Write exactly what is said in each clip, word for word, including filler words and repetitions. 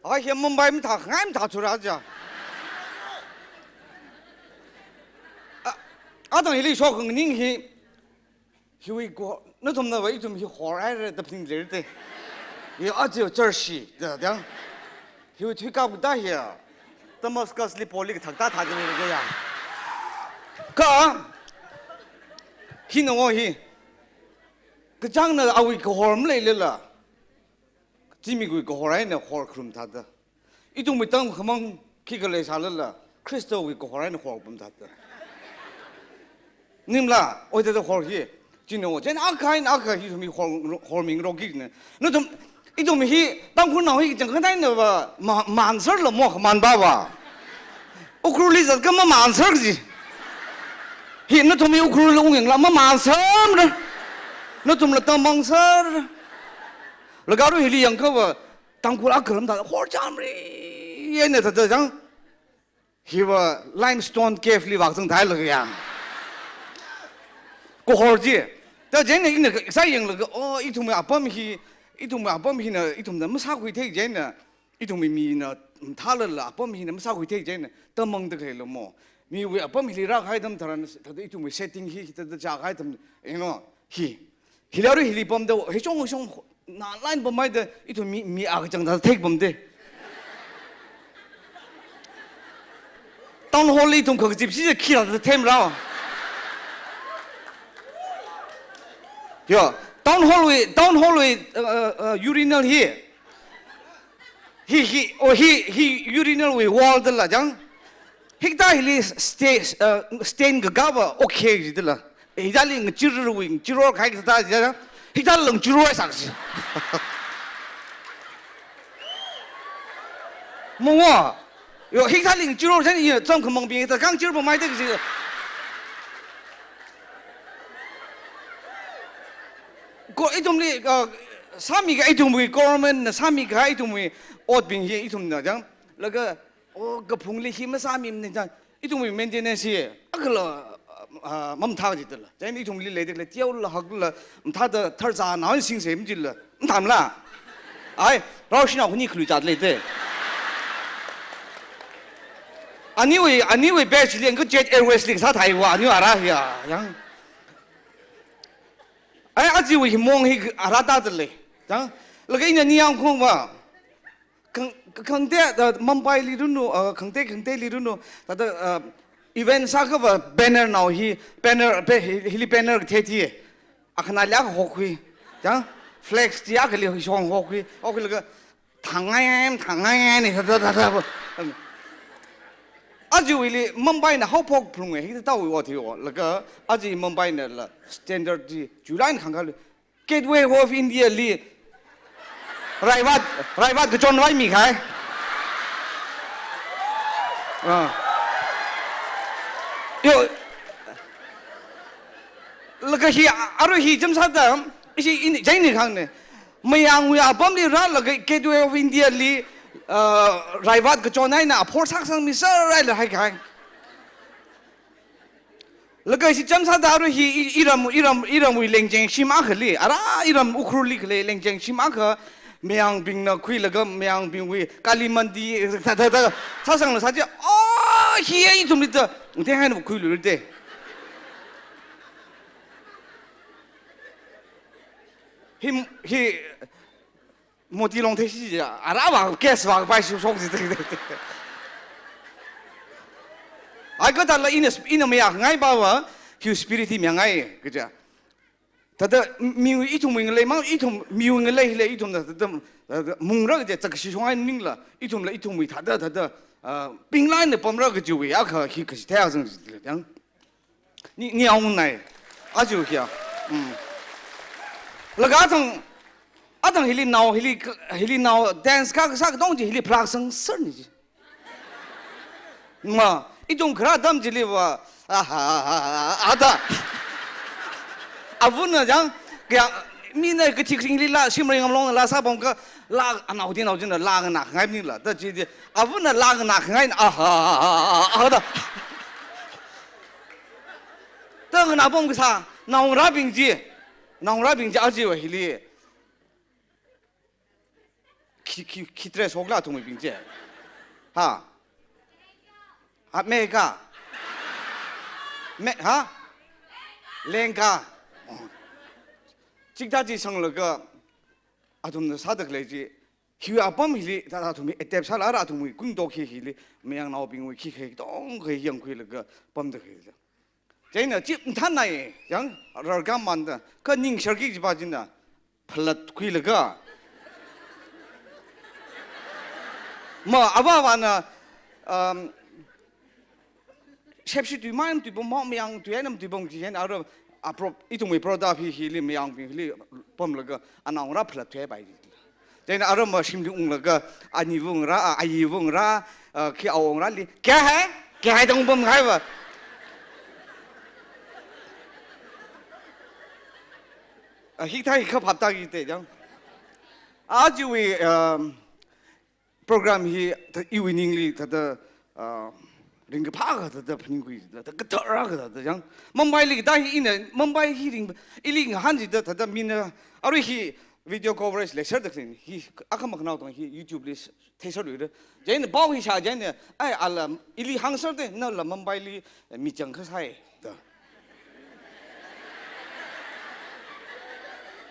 Ai, hi Mumbai mathāngai mathāthura ja. A, athang hili shoknganing hi, hiwui ko, nathumnava ithum hi horhaira da phaningler te. Hi aja church hi, da, da. Hiwui thuikap da hi. Damascus li Paul li kathak ta thāda leira ya. Kha, hina wo hi. Kachāngna awui kahor maleilala, zimikwui kahor eina horkharum thāda. Ithumwui tangkhamang khikha leisālala, Khristawui kahor eina horpam thāda. Ningla, oida da hor hi, china wo, china akha eina akha hi ithum hi hor, hormingarokki na. Nathum, ithum hi, Tangkhulnao hi kachangkhat einava, ma, mansarla mo khaman bava. Ukhrulli zatkha mamansar ji. Hi nathum hi Ukhrulli ungyangla mamansarra. Nathumla tamangsar. Laga aru hili yangkhava, Tangkhul akha lam thāda, horchamri, eina thāda chang. Hiva limestone cave li vāzang thailaga ya. Kahor ji. Da chieina ina kasā yanglaga, oh, ithumwui apam hi, ithumwui apam hina, ithumna masākhuithei chieina, ithumwui mina, mathālala apam hina masākhuithei chieina, tamangda khaleila mo. Miwui apam hili rākahai atam tharan, thāda ithumwui setting hi, thāda chākahai atam, you know, hi. Hili aru hili pamda, hishong hishong, na line pamhaida, ithum mi, mi akachang thāda thei pamde. Town hall li ithum khakazip chi khi thāda themrao. Yo, town hall wui, town hall wui, uh, uh, uh, urinal hi. Hi, hi, oh, hi, hi urinal wui wall dala chang. Hikathā hili sta-, uh, stain kakāva okay jidala. Hithāli ngachirwui, ngachiror kahai kathā jidala. Hithāla ngachiror sāsi. Mawa. Yo, hithāli ngachiror chieina i tangkhamangbing hithā kangchir pamhaida kaji. Ko ithumli, uh, sāmikahai ithumwui government na sāmikahai ithumwui otbing hi ithumna chang. Laga, oh, kaphungli hi masāmimana chang. Ithumwui maintenance hi, akhala, ah, mamathā jidala. Chieina ithumli leida khalei teola hakla, mathāda tharzā naon singse majila. Mathāmala. Ai, raoshinao khani khalui zatlei te. Aniwui, aniwui batch li, ko Jet Airways li sāthaiwa, ani ara hiya, chang. Ai, ajiwui hi mong hi ara thāda lei. Chang, laga ina ningyāng khaungva. Khang-, khangatei, uh, Mumbai li runu, uh, khangatei, khangatei li runu, thāda, uh, event sākhava banner nao hi, banner, pe, hi, hili banner kathei thi. Akhana li akha hokhui. Chang, flex chi akhali shong hokhui. Hokhuilaga, thangngaiam, thangngaiam ni, thāda, thāda, thāda. Ajiwuili Mumbai na haophok phalunge, hithāwui ot hi o. Laga, aji Mumbai nala standard chi, July na khangkhalu. Gateway of India li. Raivat, raivat kachon vai mikahai. Ah. Yo. Laga hi, aru hi chāmsāda, ishi in, jaini khangna. Mayangwui apamli rālaga Gateway of India li, uh, raivat kachon eina aphor sāsangmi sāraila haikahai. Laga ishi chāmsāda aru hi i-, iram, iram, iramwui lengcheng shim akhali, ara iram Ukhrulli khalei lengcheng shim akha, Mayangbingna khuilaga Mayangbingwui Kali Mandi, thā, thā, thā, sāsangla sāchi, oh, hi ithumli ta, theng haina khuilu te. Hi, hi, Moti long theishi ja, ara va, case va, pai shi shok ji te. Ai kathāla ina, ina mayāngai pava, hiwui spirit hi mayāngai, kaja. Thāda, mi ithumwui ngalei mang, ithum, miwui ngalei hile, ithum thāda, thāda, mungra kaja, chak shi shong ai ningla, ithumla, ithumwui thāda, thāda, ah, pinglaina pamra kajiwui, akha hi kashi thei azang ji te, yang. Ni, ni aung nai. Aja hiya. Mm. Laga athang, athang hili nao, hili, hili nao dance ka, kasā katong chi hili phalak sangsar ni ji. Ma, ithum kharā atam chili va, aha, aha, aha, ada. Avana chang, kaya, mina kathik ringli la, shimrei ngamlong la, sāpam ka, la, anao di nao jina, la, nganā khangai ni la, da chi di, avana la, nganā khangai, aha, aha, aha, aha, da. Ta nganā pam kasā, naongarābing chi, naongarābing chi ajiwui hili. Khi khi, khi, khi dress hokla athumwuibing chi? Ha? Ha, meka? Me, ha? Lengka? Oh. Chithā chi sanglaga athumna sāda khalei chi, hiwui apam hili, thāda athum hi adapt sāla ara athumwui kungtok hi hili, mayangnaobingwui khikha katonga hi yangkhuilaga pamda khalei. Chieina chi mathānai, yang rarkāmanda, kha ningsharki kajipa china, phalatkhuilaga. Ma, avāvana, um, shepshi tui mai nam tui pam, mao mayang tui ai nam tui pam, chi chieina ara, apro, ithumwui product hi hili, mayangbing hili pamlaga, anaongarā phalatthuipai. Chieina ara mashimli unglaga, aniwui ngarā, a, ayiwui ngarā, a, khi awui ngarāli, "Kya hai? Kya hai?" da ungpamhaiva. A, hikathā hi kha phaptāki te jang. Ajawui, um, program hi thā iwui ningli thāda, ah, ringkaphā kathāda phaningkhui, thāda kathara kathāda jang. Mumbaili kathā hi ina, Mumbai hi ring, ili ngahān jida thāda mina, arui hi video coverage leiserda khalei hi, akha makhanao tong hi YouTube li s-, theiserluira. Chieina pao hi shā chieina, ai, ala, ili hāngserda, nala Mumbaili michang kasai. Da.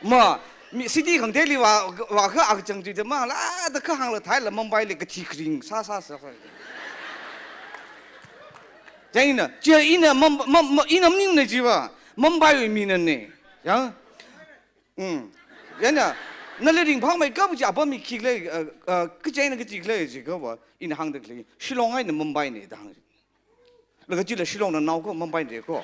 Ma, mi city khangateili vā, vākha akachang chuida ma, la, da kha hāngla thaila Mumbaili kathi kharing, sā, sā, sā, sā. Chieina, chi ina Mum-, Mum-, Mum-, ina maningmana chiva, Mumbaiwui mina ne. Yang? Mm. Chieina, nali ringphāmeikap chi apam hi khikhala, uh, uh, kachi eina kachi khala jiakhava, ina hāngda khalei, Shillong eina Mumbai ne da hāng. Laga chila Shillong na nao ko, Mumbai na ko.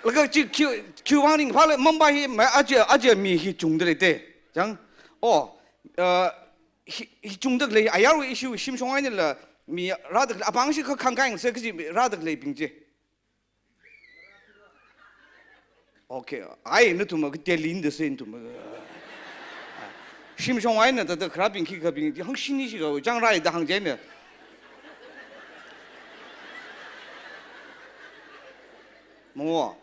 Laga chi khi, khiwui vang ringphāla, Mumbai hi, ma, aja, aja mi hi chungda lei te. Chang, oh, uh, hi, hi chungda lei, ayarwui issue, shimshong einala, mi rāda lei, apāngshi kha khangkai ngasa kaji rāda leibing chi. Okay, ai, nathum ka Delhi na da se nathum. Shimshong eina thāda kharābing khikhabing, hāngshini shi ka, chang rai da hāng chieina. Mo.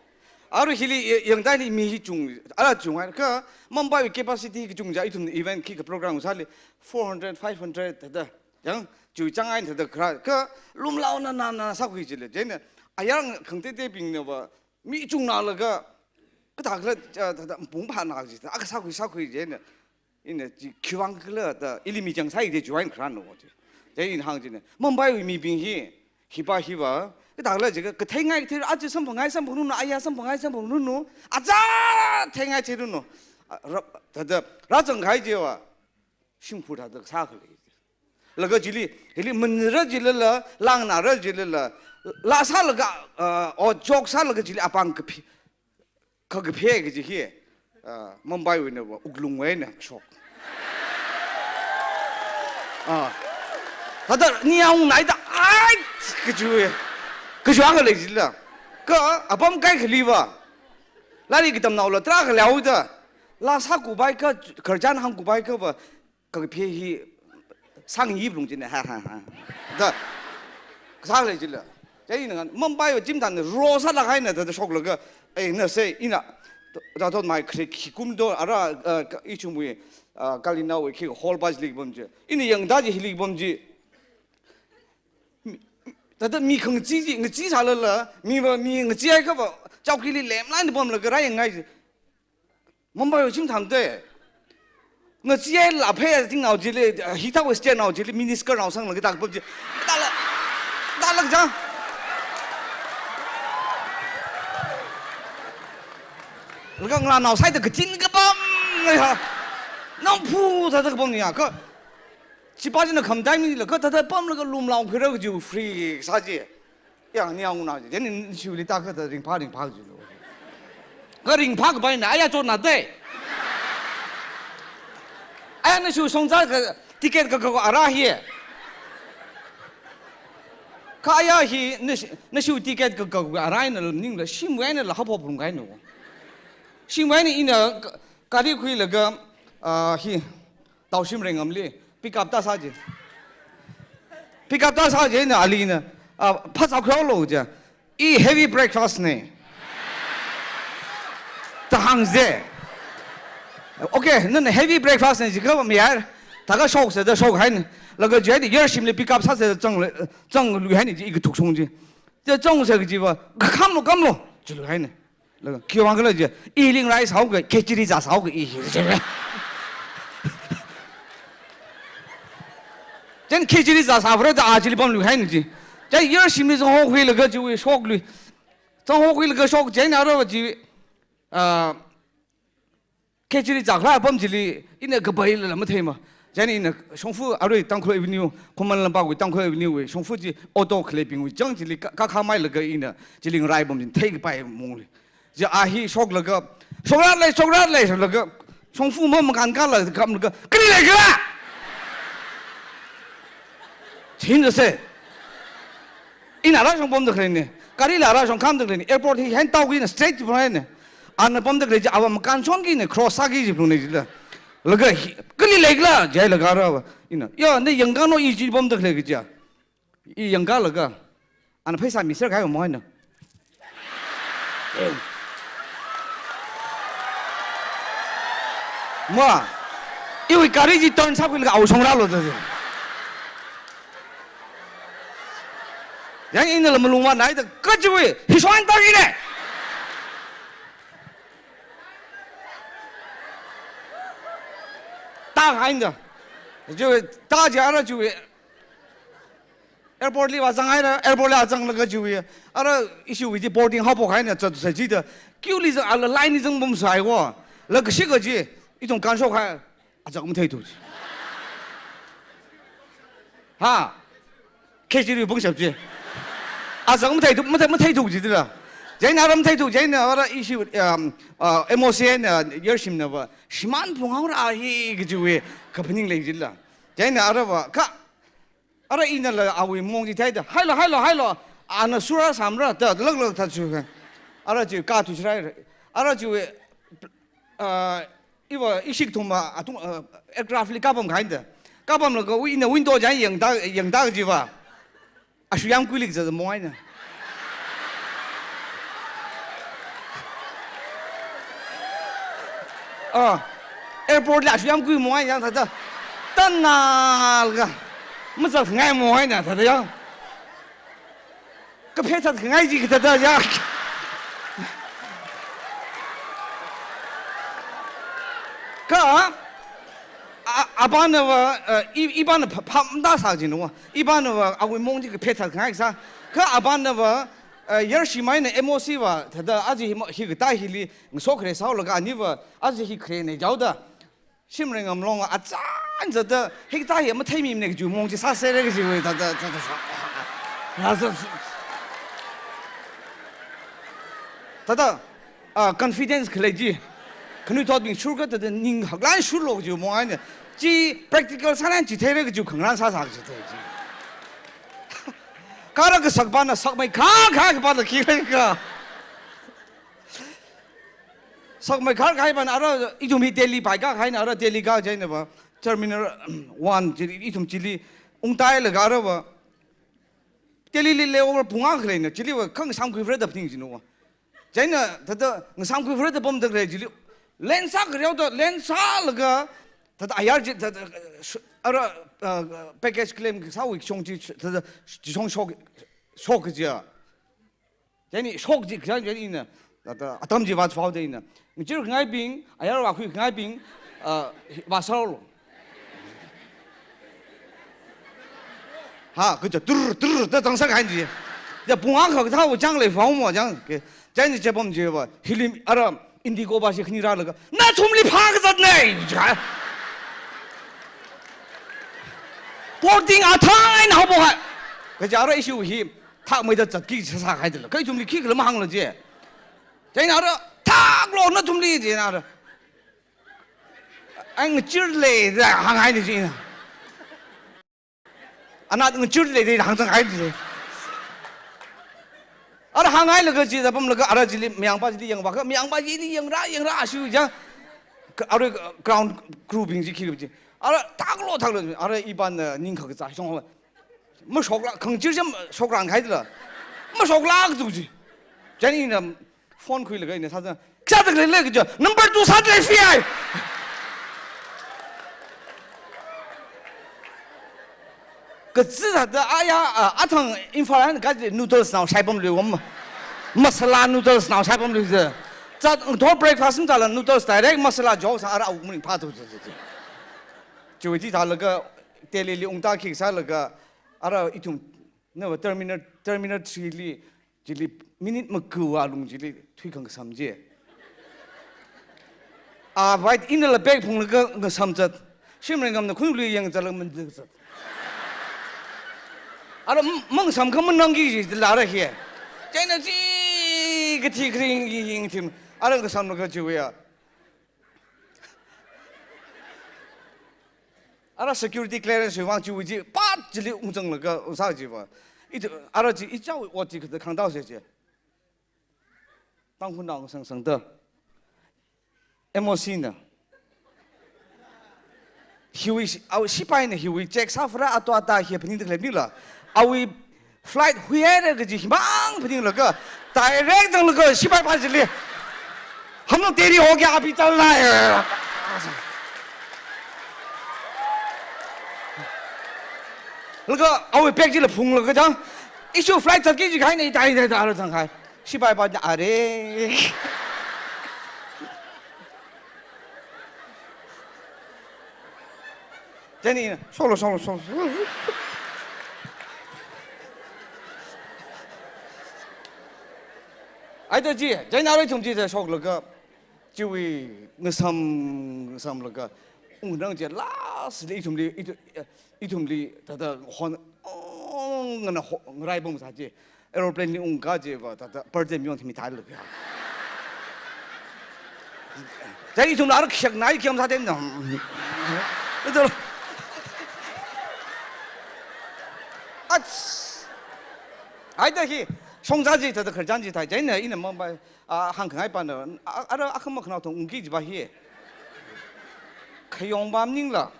Arui hili, ya-, yangdaili mi hi chung, ala chung ai, kha Mumbai capacity kachung ja, ithum event khikha program sāli, four hundred, five hundred, thāda. Yang, chu chang eina thāda kharā, kha lumlaona na na sākhui chila. Chieina, ayar khangateiteibingnava, mi chungnalaga, kathā khala, ah, thāda mpung phāna chi, akha sākhui sākhui chieina, ina chi khiwui vang khala da, ili michang sai de chiwui eina kharāna chi. Chieina ina hāng china, Mumbaiwui mibing hi, hipa hiva, kathā khala jiakha, katheingai kathei, aja samphangai samphangranu, aya samphangai samphangranu, aja theingai theiranu. A, ra, thāda, rāzangkahai chiva, shimkhur thāda sākhalei. Laga chili, hili manra chilala, langnara chilala, laa sālaga, ah, o joke sālaga chili apāng kaphi, kha kaphi kaji hi, ah, Mumbaiwui einava wuklungwui eina kashok. Ah. Thāda ningyāng naida, ai, kaji, kaji akha lei chila. Kha apam kaikhaliva, lairik katamnaola tarākha leoda, laa sākupai kha, khararchan hāngkupai khava, kakaphe hi sāngi phalung china, ha, ha, ha. Da, kasā lei chila. Chieina ngan, Mumbai va chimthan ro sālāk eina thāda shoklaga, eh, na se, ina, thāda thot mai khare khi kum do, ara, uh, ka, ichungwui, uh, Kalina wui khi hall pa chili kapam chi. Ina yangda chi hili kapam chi. Mi, thāda mi khangachee chi, ngachee sālala, miva mi ngacheehai khava, chowkili lemlaina pamlaga rāyangngai chi. Mumbai va chimthan te. Ngacheehaila phei tingnao chili, hithāwui state nao chili, miniskirt nao sanglaga tak pam chi. Tala, tala jang. Laga ngalānao saida katin kapam, ha. Nang phu thāda kapam ni ya, kha. Chipa china khamtai mi laga, thāda pamlaga lumlaokhuira kaji free sā chi. Ya, ningyāng na, chieina nashiwuili ta kathāda ringphā, ringphā jilu. Kha ringphākapaina, aya chotna te. Aya nashiwui shongza ka ticket kaka ara hi. Kha aya hi nashi, nashiwui ticket kaka ara eina ningla, shimwui einala haophok phalungkahaina. Shimwui eina ina ka, gari khuilaga, ah, hi, Taoshim Rengamli, pick up ta sā chi. Pick up ta sā chieina alina, ah, phasā khuihaolu chi. I heavy breakfast ne. Da hāng chi. Okay, nana heavy breakfast na jikha mayar. Thākha shoksa da shokhaina. Laga jihaida Yarshimli pick up sāsa da zang, zanglui haina ji ikathukshong ji. Da zangsa kajiva, khamlo, khamlo, jilu haina. Laga, khiwuivang khala ji, i ling rice haoga, khichdi zāsa haoga, i hi ji. Chieina khichdi zāsa vara da a chili pamlui haina ji. Chieina Yarshimli zanghokhuilaga jiwui shoklui. Zanghokhuilaga shok, chieina ara ji, ah, khichdi zākhala apam chili, ina kapailala matheima. Chieina ina shongfa arui Tangkhul Avenue, Khuman Lampakvui Tangkhul Avenue wui, shongfa chi auto khaleibingwui chang chili ka, kakhamailaga ina chili ngarai pam china theikapai mongli. Chi a hi shoklaga, "Shokra lei, shokra lei," shoklaga, shongfa ma makan kala kamlaga, "Kali lei khala?" Chin se. Ina rāshong pamda khaleina. Garila rāshong khamda khaleina. Airport hi hen tao kina straight ji phaina. Ana pamda khalei ji ava makan shon kina cross sāki ji phaina jila. Laga hi, "Kali lei khala?" jilaga rāva. Ina, "Ya, na yangkano i ji pamda khalei kaja." I yangkalaga. Ana pheisā miser kai mo haina. Ma, iwui gari ji turn sākhuilaga awui shong rālo da. Yang ina la malungvānaida, "Kajiwui, hi shong ta kine." Ta haina. Jiwui, ta ji ara jiwui. Airport li vāzang haira, airport li vāzanglaga jiwui. Ara ishiwui ji boarding haophok haina zatsa jida. Queue li zang, ala line li zang pamsai wo. Laga shikaji, ithum kanshok hai. Azak matheithu ji. Ha. Khichdi pungshap ji. Azak matheithu, mathei, matheithu ji dila. Chieina ara matheithu, chieina ara ishi, um, uh, M O C na, uh, Yarshimnava, "Shimān phunghaora hi," kajiwui kaphaning lei jila. Chieina arava, ka, ara inala awui mong ji theida, "Hailo, hailo, hailo. Ana sura samra," da, lak, lak, thatsu. Ara ji kathui shirai. Ara jiwui, ah, iva ishik thuma, atung, ah, aircraft li kapam khaina da. Kapamlaga ina window jan yangda, yangda jiva. Ashu yamkuili za mo haina. Ah, airport la ashu yamkui mo haina thāda. Tanna laga. Mazat ngai mo haina thāda ya. Kaphethat ngai ji kathāda ya. Ka, a, apanava, eh, i, ipan pha, phamda sā jina wa. Ipanava, awui mong ji kaphethat ngai sā. Ka apanava, eh, Yarshim eina M O C va, thāda aja hi mo, hi katā hili, ngaso khare sālaga aniva, aja hi khare nei jaoda. Shimrei ngamlong achān zada, hikathā hi matheimimana kaji mong chi sāsera kaji wui thāda, thāda, thāda, thāda. Thāda, ah, confidence khalei chi. Khanuithotbing shurkha thāda ning haklan shurlo kaji mong eina. Chi practical sāran chitheira kaji khangarān sāsā kaji thei chi. Kara kasakpana sakmei kha, kha, kapana khi kha. Sakmei kha kahai pāna ara ithum hi Delhi pai kahaina ara Delhi kahaina va. Terminal one chili ithum chili ungtailaga arava. Delhi li layover pung akha leina chiliva khangasam khuivara da phaning jina wa. Chieina thāda ngasam khuivara da pamda khalei chili. Land sā khareo da land sālaga thāda ayar chi thāda sh-, ara, ah, package claim sāwui shong chi thāda shong shok, shok kajiya. Chieina shok ji khan chieina ina, thāda atam chi vāthuhaoda ina. Ngachir khangaibing, ayar vākhui khangaibing, ah, vāsārlo. Ha, kaja tur, tur, da zangsak haina ji. Ja pung akha kathāwui chang lei phao mo chang. Ke, chieina chepam jiva, hili ara, Indigo va shi khani rālaga, "Nathumli phākazatna!" ji. Boarding athang eina haophok hai. Kaja ara issue hi, thakmeida zatki sāsā haida la. Kha ithumli khikhala mahāngla ji. Chieina ara, "Thaklo nathumli," jina ara. Ai ngachir lei da hānghaina jina. Ana ngachir lei da hāngzang haina ji. Ara hānghailaga chida pamlaga ara chili mayangpa chili yangvākha, mayangpa chili yangra, yangra ashu ja. Ka-, ara ground crew bing chi khi ji. Ara thaklo, thaklo, ara ipan, eh, ning khakazā shong. Mashokla, khangachir jam shokran haida la. Mashoklak tu ji. Chieina ina phone khuilaga ina sāda, "Kayāda khalei lei?" kaja, "Number two sāda lei fi ai." Kachi thāda aya, a, athang Imphal eina kachili noodles nao shaipamluiwam. Masala noodles nao shaipamluize. Zat, ngathor breakfast mazāla noodles direct masala jok sā ara awuk maningphāthu. Chiwui chi thālaga Delhili ungta khi sālaga ara ithum, na terminal, terminal three li, chili minute makuwa lung chili thuikhangasam chi. A, vai inala bag phunglaga ngasam zat. Shimreigamna khunlui yangzatlaga manzat zat. Ara m-, mangasamkha manangki jila ara hi. Chieina chi kathi kharing ying thim. Ara ngasamlaga chiwuiya. Ara security clearance wui vang chiwui chi pat chili ungzanglaga ungsā chiva. Ithum, ara chi ichāwui ot chi kathā khangtao se chi. Tangkhulnao ngasang sangda. M O C na. Hiwui shi-, awui sipaina hiwui check sāphara ato ata hi phaningda khalei maningla. Awui flight huihaira kaji himang phaninglaga, direct zanglaga sipai pa chili, "हम लोग तेरी हो गया, अभी चलना है।" Laga awui bag chila phunglaga zang, "Issue flight zatki jikahaina, itai, itai, itai," ara zangkahai. Sipai pa, "Are." Chieina, "Shoklu, shoklu, shoklu." Aida chi, chieina ara ithum chi shoklaga, chiwui ngasam, ngasamlaga, ungnang chi last li ithumli, ithu-, ithumli, thāda hon, ong, ngana ho-, ngarai bom sā chi. Aeroplane li ungkā chiva, thāda birthday myon thimi thālaga. Chieina ithumla ara khayaknai khayam sā themna. Ithum. Ach. Aida hi, shongza chi thāda kharjan chi thai, chieina ina Mumbai, a, hāngkhangai pana, a, ara akhama khanao thang ungki jiva hi. Khayong pa maningla.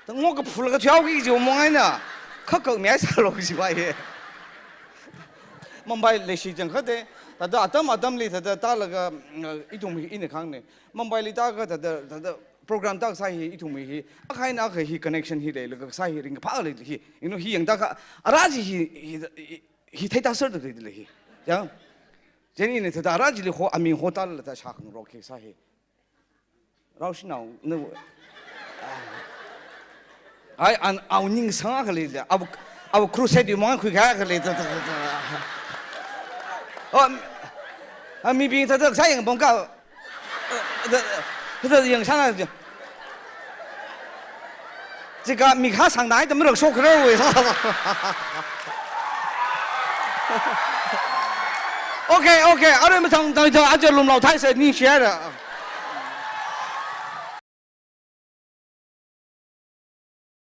Tanglo kaphula kathiao ki jiva mong eina. Khakak mi ai sālo jiva hi. Mumbai leishi jang khate, thāda atam atamli thāda tālaga, mm, ithum hi ina khangna. Mumbai li tākha thāda, thāda program tākasā hi ithum hi. Akha eina akha hi connection hi leilaga kasā hi ringkaphā lei hi. You know, hi yangda kha, ara chi hi, hi, hi, hi theida sir da lei hi. Ya. Chieina ina thāda ara chili ho, aming ho tālala thāda shākhangarok hi sā hi. Raoshinao, na, ai, an, awui ning sangakha lei le, awui, awui crusade yu mang khuikahai akha lei, ta, ta, ta, ta. Oh, a, mibing thāda, sāyang bongka, ta, ta, ta, yang shana, jika mi kha sangnai, ta, marak shok khararwui, sa, sa, sa. Okay, okay, arui mathang, ta, ta, aja lumlao thai sa, ningshiya ra.